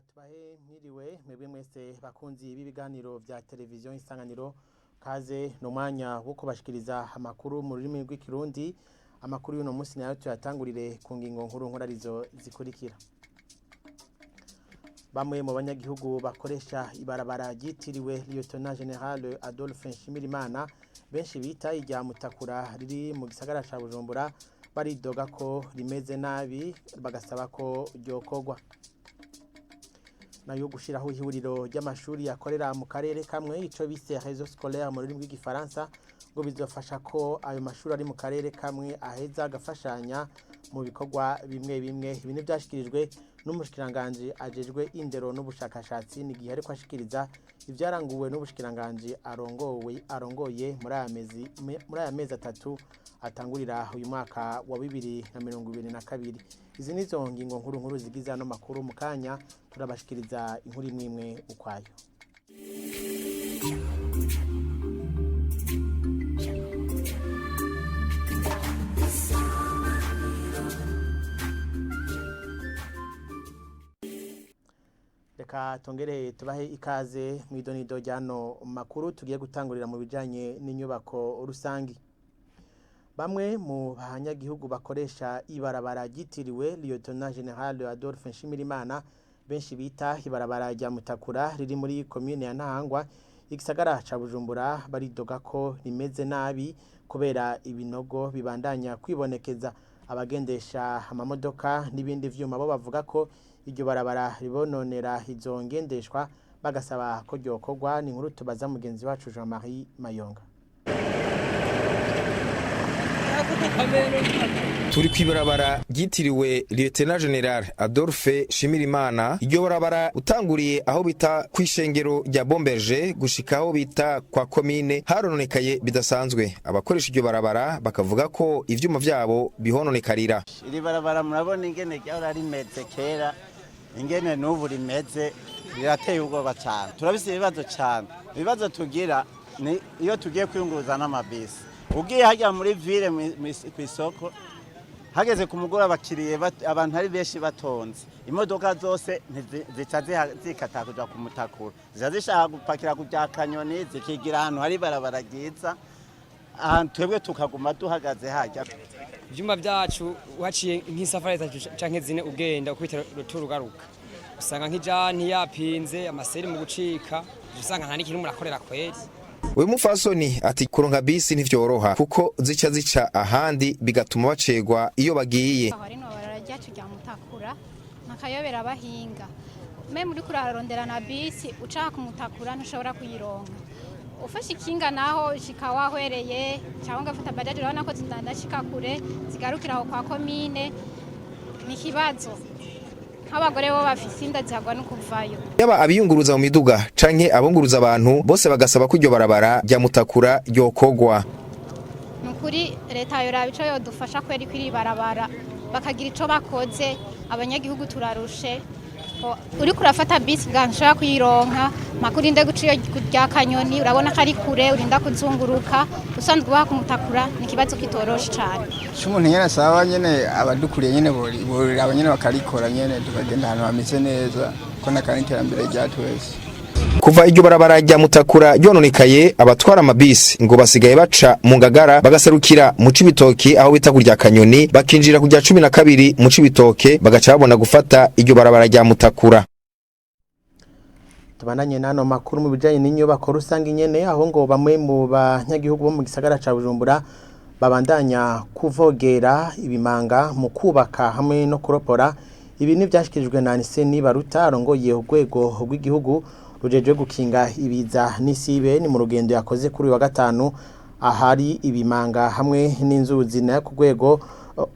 Tubahe mwiriwe mwebwe mwese bakunzi b'ibiganiro vya televiziyo Isanganiro. Kaze ni umwanya wo kubashikiriza amakuru mu rurimi rw'ikirundi. Amakuru y'uno munsi nayo tuyatangurire ku ngingo nkuru nkorarizo zikurikira. Bamwe mu banyagihugu bakoresha ibarabara ryitiriwe Lieutenant General Adolphe Nshimirimana, benshi bita irya Mutakura, riri mu gisagara ca Bujumbura, baridoga ko rimeze nabi, bagasaba ko ryokorwa. Nayo gushiraho ihuriro ry'amashuri yakorera mu karere kamwe, ico bise réseau scolaire mu rurimi rw'igifaransa, ngo bizofasha ko ayo mashuri ari mu karere kamwe aheza agafashanya mu bikorwa bimwe bimwe. Ibintu byashikirijwe n'umushikiranganji ajejwe indero n'ubushakashatsi, ni gihe ariko ashikiriza ivyaranguwe n'ubushikiranganji arongoye muri aya mezi 3 atangurira uyu mwaka wa 2022. Izi nizo ngingo nkuru nkuru zigize ano makuru. Mu kanya turabashikiriza inkuru imwe imwe ukwayo. Reka tongere tubahe ikaze mu idonido ry'ano makuru. Tugiye gutangurira mu bijanye n'inyubako rusangi. Bamwe mu banyagihugu bakoresha ibarabara ryitiriwe Lieutenant General Adolphe Nshimirimana, benshi bita ibarabara rya Mutakura, riri muri commune ya Ntahangwa, igisagara ca Bujumbura, baridoga ko rimeze nabi kubera ibinogo bibandanya kwibonekeza. Abagendesha amamodoka n'ibindi vyuma bo bavuga ko iryo barabara ribononera izo ngendeshwa, bagasaba ko ryokorwa. Ni inkuru tubaza mugenzi wacu Jean Marie Mayonga. Turi kw'ibarabara ryitiriwe Lieutenant General Adolphe Shimirimana. Iryo barabara, utanguriye aho bita kw'ishengero rya Bomberge gushika aho bita kwa komine, harononekaye bidasanzwe. Abakoresha iryo barabara bakavuga ko ivyuma vyabo bihononekarira. Iri barabara murabona ingene ryahora rimeze kera, ingene n'ubu rimeze, rirateye ubwoba cyane. Turabise ibibazo cyane. Ibibazo tugira ni iyo tugiye kwiyunguruza n'amabisi, ugiye hajya muri ville kw'isoko, hageze ku mugoroba, abakiriye, abantu ari benshi batonze, imodoka zose zica zikata kuja kumutakura, zica zishaka gupakira kuja Kanyoni, zikigira ahantu hari barabara ryiza, ahantu twebwe tukaguma duhagaze hajya. Ivyuma vyacu waciye nk'isafari 3 canke 4, ugenda ukubita retour ugaruka, usanga nk'ijani yapinze, amaseri mu gucika, usanga nta n'ikintu murakorera kweri. Uyu mufasoni ati kuronka bisi ntivyoroha kuko zica zica ahandi, bigatuma bacegwa iyo bagiye. Aho rino barara ryacu rya Mutakura nakayobera abahinga. Me muri kurarondera na bisi ucaka kumutakura ntushobora kuyironka. Ufashe ikinga naho ushika wahwereye, cyangwa ugafata bajaji, urabona ko zidashika kure, zigarukira aho kwa komine. Ni ikibazo nk'abagore bo bafise inda zihagwa no kuvayo. Yaba abiyunguruza mu miduga canke abunguruza abantu, bose bagasaba ko iryo barabara rya Mutakura ryokorwa. Ni ukuri leta yoraba ico yodufasha kweri kwiri barabara, bakagira ico bakoze. Abanyagihugu turarushe. Uriko urafata bisi nga ntushobora kuyironka mpaka urinde guca iyo rya Kanyoni. Urabona ko ari kure, urinda kuzunguruka usanzwe ubaha kumutakura. Ni ikibazo kitoroshe cane. Ico umuntu nyene asaba nyene, abadukuriye nyene boraba nyene bakarikora nyene, tukagenda ahantu hameze neza, ko nakandi iterambere rya twese. Kuva iryo barabara rya Mutakura ryononekaye, abatwara amabisi ngo basigaye baca mu Ngagara, bagaserukira mu Cibitoki aho bita kurya Kanyoni, bakinjira kurya 12 mu Cibitoke, bagaca babona gufata iryo barabara rya Mutakura. Tubandanye n'ano makuru mu bijanye n'inyubako rusange nyene, aho ngo bamwe mu banyagihugu bo mu gisagara ca Bujumbura babandanya kuvogera ibimanga mu kubaka hamwe no kuropora. Ibi ni vyashikirijwe na Aniseni Baruta, arongoye urwego rw'igihugu rujejwe gukinga ibiza n'isibe. Ni mu rugendo yakoze kuri uyu wa gatanu ahari ibimanga hamwe n'inzuzi. Nayo ku rwego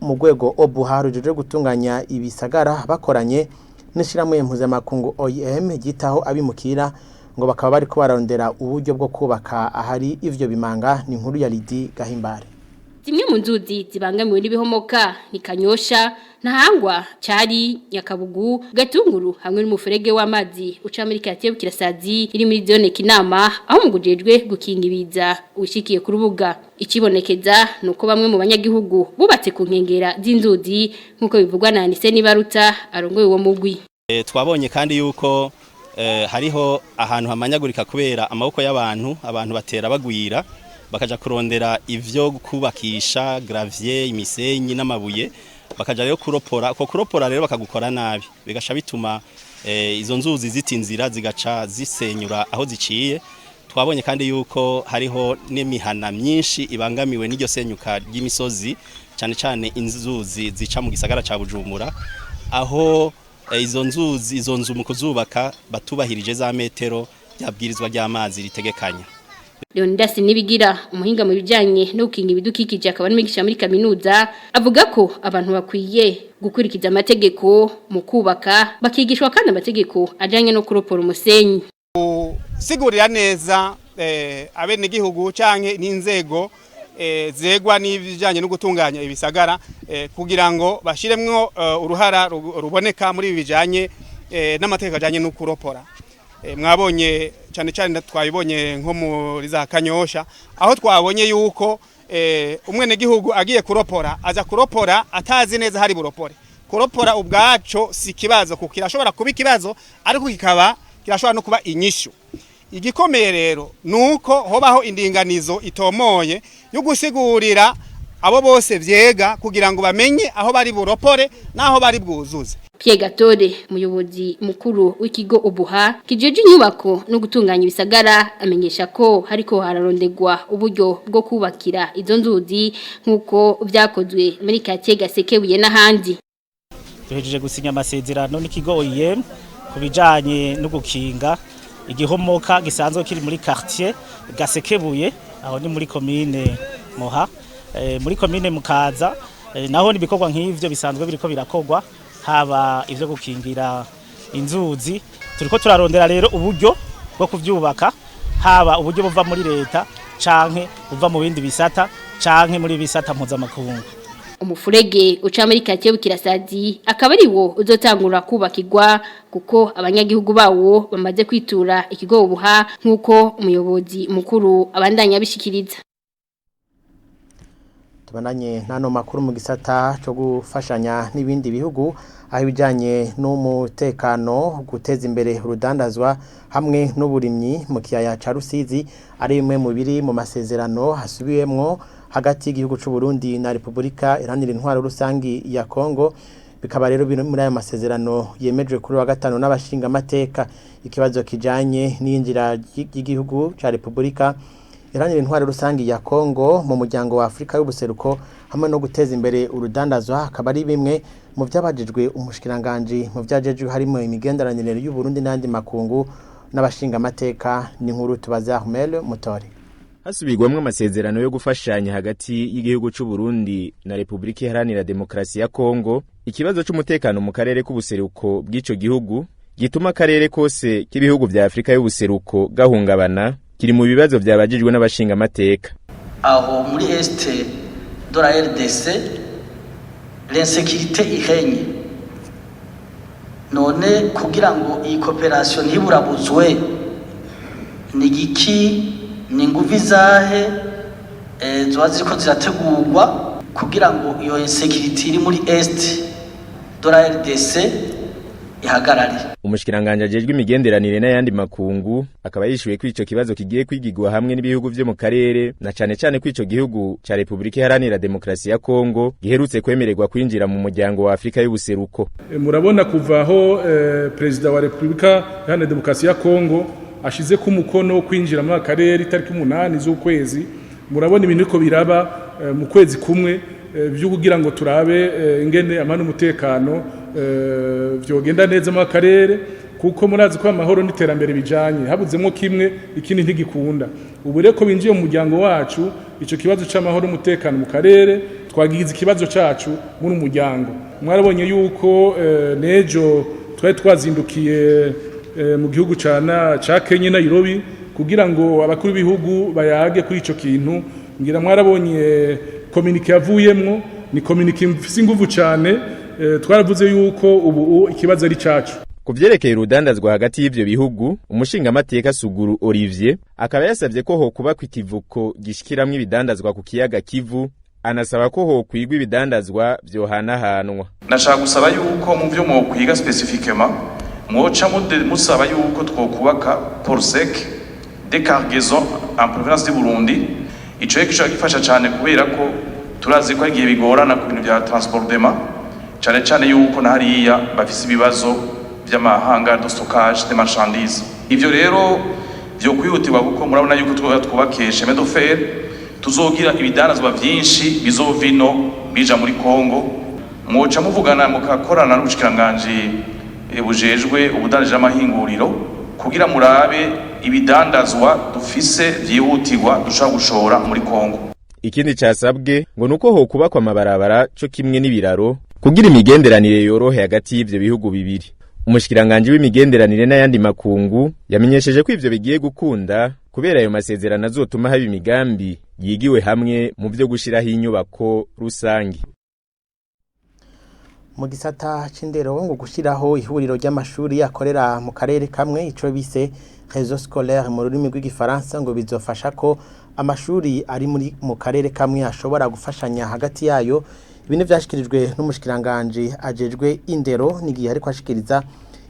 mu rwego OBUHA rujejwe gutunganya ibisagara, bakoranye n'ishirahamwe mpuzamakungu OIM ryitaho abimukira, ngo bakaba bariko bararondera uburyo bwo kubaka ahari ivyo bimanga. Ni inkuru ya Lidi Gahimbare. Zimwe mu nzuzi zibangamiwe n'ibihomoka ni Kanyosha, Ntahangwa, Cari, Nyakabugu, Gatunguru hamwe n'umuferege w'amazi uca muri quartier Bukirasazi iri muri zone Kinama, aho mugujejwe gukinga ibiza ushikiye ku rubuga. Ikibonekeza nuko bamwe mu banyagihugu bubatse ku nkengera z'inzuzi, nkuko bivugwa na Anise Nibaruta arongoye uwo mugwi. Twabonye kandi yuko hariho ahantu hamanyagurika kubera amaboko y'abantu, abantu batera bagwira bakaja kurondera ivyo kubakisha gravier, imisenyi n'amabuye, bakaja rero kuropora. Uko kuropora rero bakagukora nabi, bigasha bituma izo nzuzi zita inzira, zigaca zisenyura aho ziciye. Twabonye kandi yuko hariho n'imihana myinshi ibangamiwe n'iryo senyuka ry'imisozi, cyane cyane inzuzi zica mu gisagara ca Bujumbura, aho izo nzuzi, izo nzu mu kuzubaka batubahirije za metero ryabwirizwa ry'amazi ritegekanya. Leonidas Nibigira, umuhinga mu bijanye no gukinga ibidukikije akaba n'umwigisha muri kaminuza, avuga ko abantu bakwiye gukurikiza amategeko mu kubaka, bakigishwa kandi amategeko ajanye no kuropora umusenyi. Sigurira neza abenegihugu canke n'inzego zegwa n'ibijanye no gutunganya ibisagara, kugira ngo bashiremwo uruhara ruboneka muri ibi bijanye n'amategeko ajanye no kuropora. Mwabonye cyane cyane, twabibonye nko muri za Kanyosha, aho twabonye yuko umwenegihugu agiye kuropora aza kuropora atazi neza hari buropore. Kuropora ubwaco si kibazo, kuko kirashobora kuba ikibazo ariko kikaba kirashobora no kuba inyishu. Igikomeye rero nuko hobaho indinganizo itomoye yo gusigurira abo bose vyega kugira ngo bamenye aho bari buropore naho bari bwuzuze. Pierre Gatore, umuyobozi mukuru w'ikigo Obuha kijeje inyubako no gutunganya ibisagara, amenyesha ko hariko hararondegwa uburyo bwo kubakira izo nzuzi nkuko vyakozwe muri quartier Gasekebuye n'ahandi. Duhejeje gusinya amasezerano n'ikigo OIM ku bijanye no gukinga igihomoka gisanzwe kiri muri quartier Gasekebuye, aho ni muri commune Moha, muri commune Mukaza. Naho nibikorwa nk'ivyo bisanzwe biriko birakogwa, haba ivyo gukingira inzuzi. Turiko turarondera rero uburyo bwo kuvyubaka, haba uburyo buva muri leta canke buva mu bindi bisata canke muri bisata mpuzamakungu. Umufurege uca muri quartier Bukirasazi akaba ari wo uzotangura kubakirwa, kuko abanyagihugu bawo bamaze kwitura ikigo Obuha, nkuko umuyobozi mukuru abandanya abishikiriza. Tubandanye n'ano makuru mu gisata cyo gufashanya n'ibindi bihugu, aho ibijyanye n'umutekano, guteza imbere urudandazwa hamwe n'uburimyi mu kiyaya ca Rusizi ari bimwe mu biri mu masezerano hasubiwemwo hagati y'igihugu c'u Burundi na Repubulika Iharanira Intwaro Rusangi ya Kongo. Bikaba rero biri muri ayo masezerano yemejwe kuri wa gatanu n'abashingamateka. Ikibazo kijanye n'iyinjira ry'igihugu ca Repubulika Iharanira Intwaro Rusangi ya Kongo mu muryango wa Afrika y'ubuseruko hamwe no guteza imbere urudandazwa akaba ari bimwe mu vyabajijwe umushikiranganji mu vyajejwe harimo imigenderanire y'u Burundi n'andi makungu n'abashingamateka. Ni nkuru tubaza Ahmed Mutore. Hasubirwamwo amasezerano yo gufashanya hagati y'igihugu c'u Burundi na Republika Iharanira Demokarasi ya Kongo, ikibazo c'umutekano mu karere k'ubuseruko bw'ico gihugu gituma akarere kose k'ibihugu vya Afrika y'ubuseruko gahungabana kiri mu bibazo vyabajijwe n'abashingamateka. Aho muri est de la RDC, l'insécurité irenye. None kugira ngo iyi coopération ntiburabuzwe, ni igiki, ni nguvi zahe zoba ziriko zirategurwa kugira ngo iyo insécurité iri muri est de la RDC ihagarare? Umushikiranganje ajejwe imigenderanire n'ayandi makungu akaba yishuye ko ico kibazo kigiye kwigigwa hamwe n'ibihugu vyo mu karere, na cane cane ko ico gihugu ca Republika Iharanira Demokarasi ya Kongo giherutse kwemererwa kwinjira mu muryango wa Afrika y'ubuseruko. Murabona kuva aho Perezida wa Republika Iharanira Demokarasi ya Kongo ashize ku mukono wo kwinjira muri akarere itariki 8 z'ukwezi, murabona ibintu ko biraba mu kwezi kumwe byo kugira ngo turabe ingene amahoro n'umutekano vyogenda neza mu karere, kuko murazi ko amahoro n'iterambere bijanye, habuzemo kimwe ikindi ntigikunda. Ubu rero ko binjiye mu muryango wacu, ico kibazo c'amahoro n'umutekano mu karere twagize ikibazo cacu muri umuryango. Mwarabonye yuko nejo twari twazindukiye mu gihugu ca Kenya, Nairobi, kugira ngo abakuru b'ibihugu bayage kuri ico kintu. Ngira mwarabonye communiqué yavuyemwo, ni communiqué ifise inguvu cane. Twaravuze yuko ubu ikibazo ari cacu. Ku vyerekeye urudandazwa hagati y'ivyo bihugu, umushingamateka Suguru Olivier akaba yasavye ko hokubakwa ikivuko gishikiramwo ibidandazwa ku kiyaga Kivu, anasaba ko hokwigwa ibidandazwa vyohanahanwa. Nashaka gusaba yuko mu vyo mwokwiga spécifiquement Mwoca musaba yuko twokubaka port sec de cargaison en provenance du Burundi. Ico rero gishobora gifasha cane, kubera ko turazi ko hari igihe bigorana ku bintu vya transbordement, cane cane yuko na hariya bafise ibibazo vy'ama hangars de stockage de marchandises. Ivyo rero vyo kwihutirwa, kuko murabona yuko twubake chemin de fer, tuzogira ibidanazwa vyinshi bizova ino bija muri Kongo. Mwoca muvugana, mukakorana n'ubushikiranganji bujejwe ubudandaji n'amahinguriro, kugira murabe ibidandazwa dufise vyihutirwa dushobora gushora muri Kongo. Ikindi casabwe ngo nuko hokubakwa amabarabara co kimwe n'ibiraro kugira imigenderanire yorohe hagati y'ivyo bihugu bibiri. Umushikiranganje w'imigenderanire n'ayandi makungu yamenyesheje ko ivyo bigiye gukunda, kubera ayo masezerano azotuma haba imigambi yigiwe hamwe mu vyo gushiraho inyubako rusangi. Mu gisata c'indero, ngo gushiraho ihuriro ry'amashuri akorera mu karere kamwe, ico bise réseau scolaire mu rurimi rw'igifaransa, ngo bizofasha ko amashuri ari muri mu karere kamwe ashobora gufashanya hagati yayo. Ibi ni vyashikirijwe n'umushikiranganje ajejwe indero n'igihe ariko ashikiriza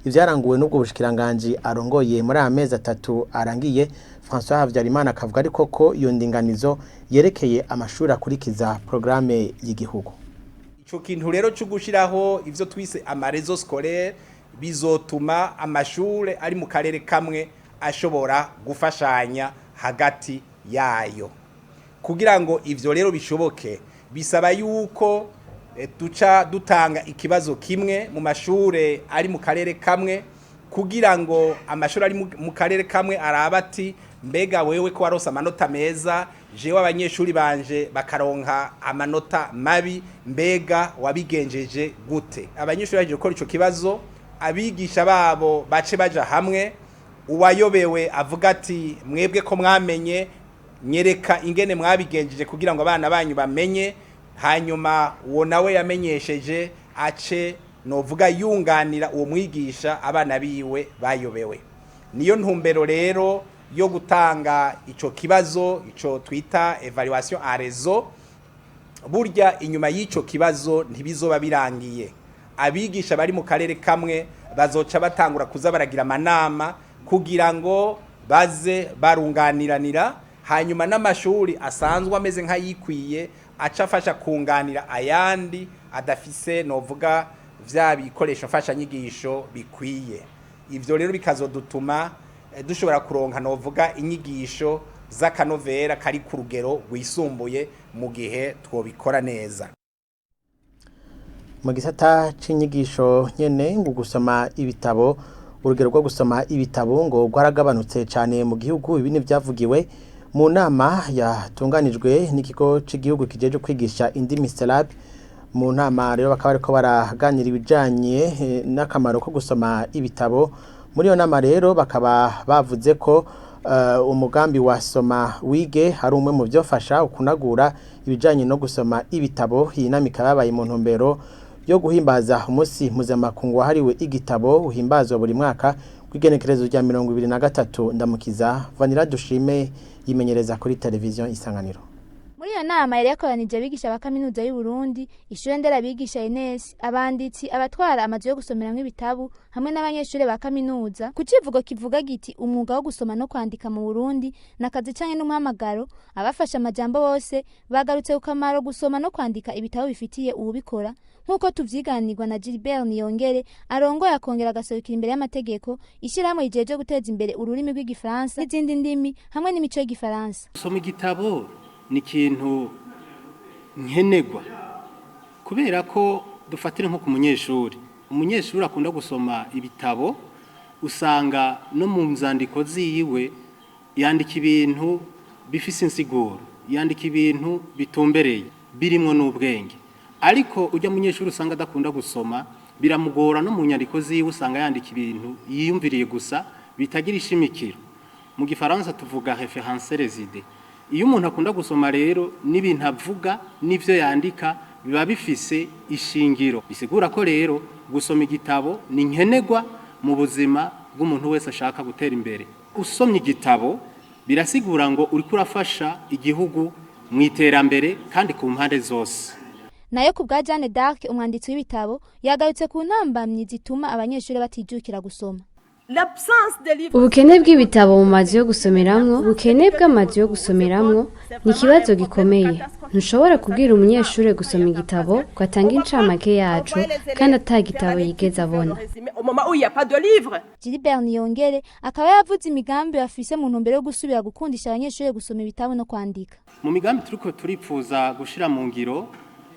ivyaranguwe n'ubwo bushikiranganje arongoye muri aya mezi 3 arangiye. François Habyarimana akavuga ariko ko iyo ndinganizo yerekeye amashuri akurikiza programme y'igihugu. Ico kintu rero cyo gushiraho ivyo twise ama réseaux scolaires bizotuma amashure ari mu karere kamwe ashobora gufashanya hagati yayo. Kugira ngo ivyo rero bishoboke, bisaba yuko duca dutanga ikibazo kimwe mu mashure ari mu karere kamwe, kugira ngo amashuri ari mu karere kamwe araba ati: "Mbega wewe ko warose amanota meza, jewe abanyeshuri banje bakaronka amanota mabi, mbega wabigenjeje gute?" Abanyeshuri baje gukora ico kibazo, abigisha babo bace baja hamwe, uwayobewe avuga ati: "Mwebwe ko mwamenye, nyereka ingene mwabigenjeje kugira ngo abana banyu bamenye." Hanyuma uwo nawe yamenyesheje ace novuga yunganira uwo mwigisha abana biwe bayobewe. Niyo ntumbero rero yo gutanga ico kibazo, ico twita évaluation en réseau. Burya inyuma y'ico kibazo ntibizoba birangiye. Abigisha bari mu karere kamwe bazoca batangura kuza baragira amanama kugira ngo baze barunganiranira, hanyuma n'amashuri asanzwe ameze nk'ayikwiye aca afasha kunganira ayandi adafise novuga vya bikoresho mfashanyigisho bikwiye. Ivyo rero bikazodutuma dushobora kuronka novuga inyigisho z'akanovera kari ku rugero rwisumbuye mu gihe twobikora neza. Mu gisata c'inyigisho nyene, ngo gusoma ibitabo, urugero rwo gusoma ibitabo ngo rwaragabanutse cyane mu gihugu. Ibi byavugiwe mu nama yatunganijwe n'ikigo cy'igihugu kijeje kwigisha indimi, SERAB. Mu nama rero bakaba bariko baraganira ibijanye n'akamaro ko gusoma ibitabo. Muri iyo nama rero bakaba bavuze ko umugambi wa Soma Wige hari umwe mu byofasha ukunagura ibijanye no gusoma ibitabo. Iyi nama ikaba yabaye mu ntumbero yo guhimbaza umunsi mpuzamakungu wahariwe igitabo, uhimbazwa buri mwaka kw'igenekerezo rya 23 Ndamukiza. Vanira Dushime yimenyereza kuri televiziyo Isanganiro. Muri iyo nama yari yakoranije abigisha ba kaminuza y'u Burundi, ishure nderabigisha ENS, abanditsi, abatwara amazu yo gusomeramwo ibitabu hamwe n'abanyeshure ba kaminuza, ku civugo kivuga giti: "Umwuga wo gusoma no kwandika mu Burundi nakazi canke n'umuhamagaro." Abafashe amajambo bose bagarutse ku kamaro gusoma no kwandika ibitabo bifitiye uwubikora, nk'uko tuvyiganirwa na Gilbert Niyongere, arongoye akongera agaserukira imbere y'amategeko ishirahamwe rijejwe guteza imbere ururimi rw'igifaransa n'izindi ndimi hamwe n'imico y'igifaransa. Gusoma igitabo ni ikintu nkenerwa, kubera ko dufatira nko ku munyeshuri. Umunyeshuri akunda gusoma ibitabo, usanga no mu nzandiko ziwe yandika ibintu bifise insiguro, yandika ibintu bitumbereye birimwo n'ubwenge. Ariko ujya munyeshuri usanga adakunda gusoma, biramugora, no mu nyandiko ziwe usanga yandika ibintu yiyumviriye gusa, bitagira ishimikiro. Mu gifaransa tuvuga référencer les idées. Iyo umuntu akunda gusoma rero, n'ibintu avuga n'ivyo yandika biba bifise ishingiro. Bisigura ko rero gusoma igitabo ni nkenerwa mu buzima bw'umuntu wese ashaka gutera imbere. Usomye igitabo birasigura ngo uriko urafasha igihugu mu iterambere kandi ku mpande zose. Nayo ku bwa Jeanne d'Arc, umwanditsi w'ibitabo, yagarutse ku ntambamyi zituma abanyeshuri batijukira gusoma. Ubukene bw'ibitabo mu mazu yo gusomeramwo, ubukene bw'amazu yo gusomeramwo ni ikibazo gikomeye. Ntushobora kubwira umunyeshuri gusoma igitabo ngo atange incamake yaco kandi ata gitabo yigeze abona. Gilbert Niyongere akaba yavuze imigambi bafise mu ntumbero yo gusubira gukundisha abanyeshuri gusoma ibitabo no kwandika. Mu migambi turiko turipfuza gushira mu ngiro,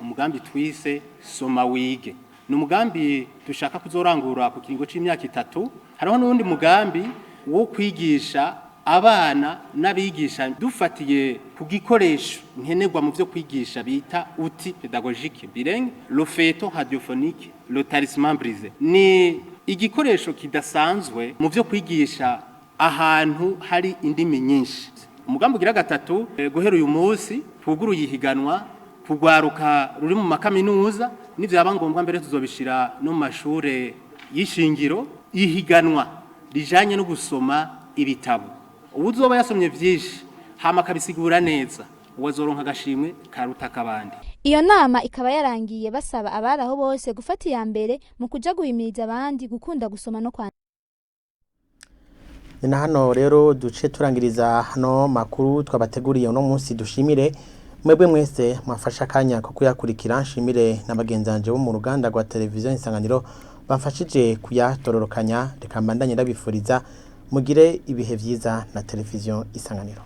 umugambi twise "Soma Wige" ni umugambi dushaka kuzorangura ku kiringo c'imyaka 3. Hariho n'uwundi mugambi wo kwigisha abana n'abigisha dufatiye ku gikoresho nkenerwa mu byo kwigisha bita outil pédagogique bilingue, le feuilleton radiophonique Le Talisman brisé. Ni igikoresho kidasanzwe mu byo kwigisha ahantu hari indimi nyinshi. Umugambi ugira gatatu, guhera uyu munsi twuguruye ihiganwa kugwaruka ruri mu makaminuza, nivyaba ngombwa mbere tuzobishira no mu mashure y'ishingiro, ihiganwa rijanye no gusoma ibitabo. Uwuzoba yasomye vyinshi hama akabisigura neza, uwazoronka agashimwe karuta akabandi. Iyo nama ikaba yarangiye basaba abari aho bose gufata iya mbere mu kuja guhimiriza abandi gukunda gusoma no kwandika. Ni na hano rero duce turangiriza hano makuru twabateguriye uno munsi. Dushimire mwebwe mwese mwafashe akanya ko kuyakurikira, nshimire na bagenzi banje bo mu ruganda rwa televiziyo Isanganiro bamfashije kuyatororokanya. Reka mbandanye ndabifuriza mugire ibihe vyiza na televiziyo Isanganiro.